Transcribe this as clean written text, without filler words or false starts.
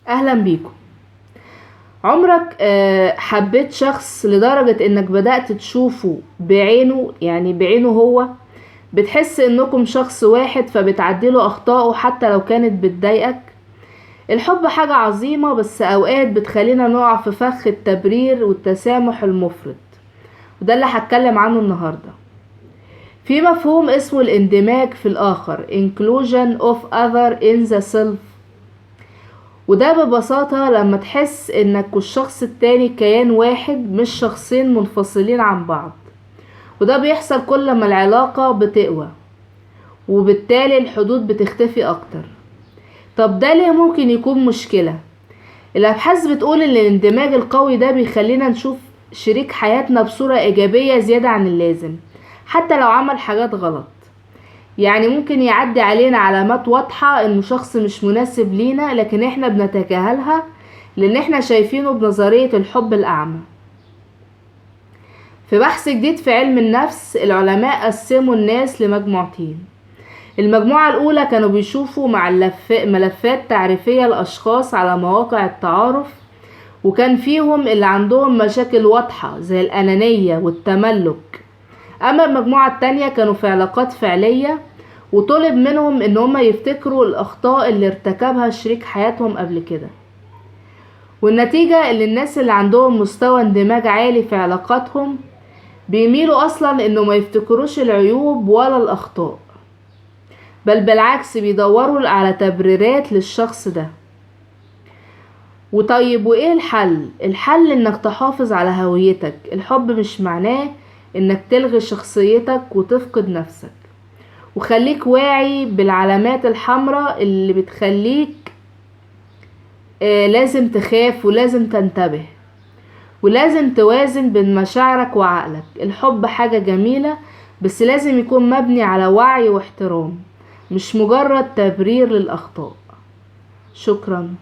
اهلا بيكم. عمرك حبيت شخص لدرجة انك بدأت تشوفه بعينه، يعني بعينه هو، بتحس انكم شخص واحد فبتعدله اخطائه حتى لو كانت بتضايقك؟ الحب حاجة عظيمة، بس اوقات بتخلينا نقع في فخ التبرير والتسامح المفرط، وده اللي هتكلم عنه النهاردة. في مفهوم اسمه الاندماج في الآخر، inclusion of other in the self، وده ببساطة لما تحس انك والشخص التاني كيان واحد، مش شخصين منفصلين عن بعض. وده بيحصل كل ما العلاقة بتقوى، وبالتالي الحدود بتختفي اكتر. طب ده ليه ممكن يكون مشكلة؟ الابحاث بتقول ان الاندماج القوي ده بيخلينا نشوف شريك حياتنا بصورة ايجابية زيادة عن اللازم، حتى لو عمل حاجات غلط. يعني ممكن يعدي علينا علامات واضحة انه شخص مش مناسب لينا، لكن احنا بنتجاهلها لان احنا شايفينه بنظرية الحب الاعمى. في بحث جديد في علم النفس، العلماء قسموا الناس لمجموعتين. المجموعة الأولى كانوا بيشوفوا مع ملفات تعريفية لأشخاص على مواقع التعارف، وكان فيهم اللي عندهم مشاكل واضحة زي الأنانية والتملك. أما المجموعة التانية كانوا في علاقات فعلية، وطلب منهم إن هما يفتكروا الأخطاء اللي ارتكبها شريك حياتهم قبل كده. والنتيجة اللي الناس اللي عندهم مستوى اندماج عالي في علاقاتهم بيميلوا أصلا إنه ما يفتكروش العيوب ولا الأخطاء، بل بالعكس بيدوروا على تبريرات للشخص ده. وطيب وإيه الحل؟ الحل إنك تحافظ على هويتك. الحب مش معناه إنك تلغي شخصيتك وتفقد نفسك، وخليك واعي بالعلامات الحمراء اللي بتخليك لازم تخاف ولازم تنتبه ولازم توازن بين مشاعرك وعقلك. الحب حاجة جميلة، بس لازم يكون مبني على وعي واحترام، مش مجرد تبرير للأخطاء. شكرا.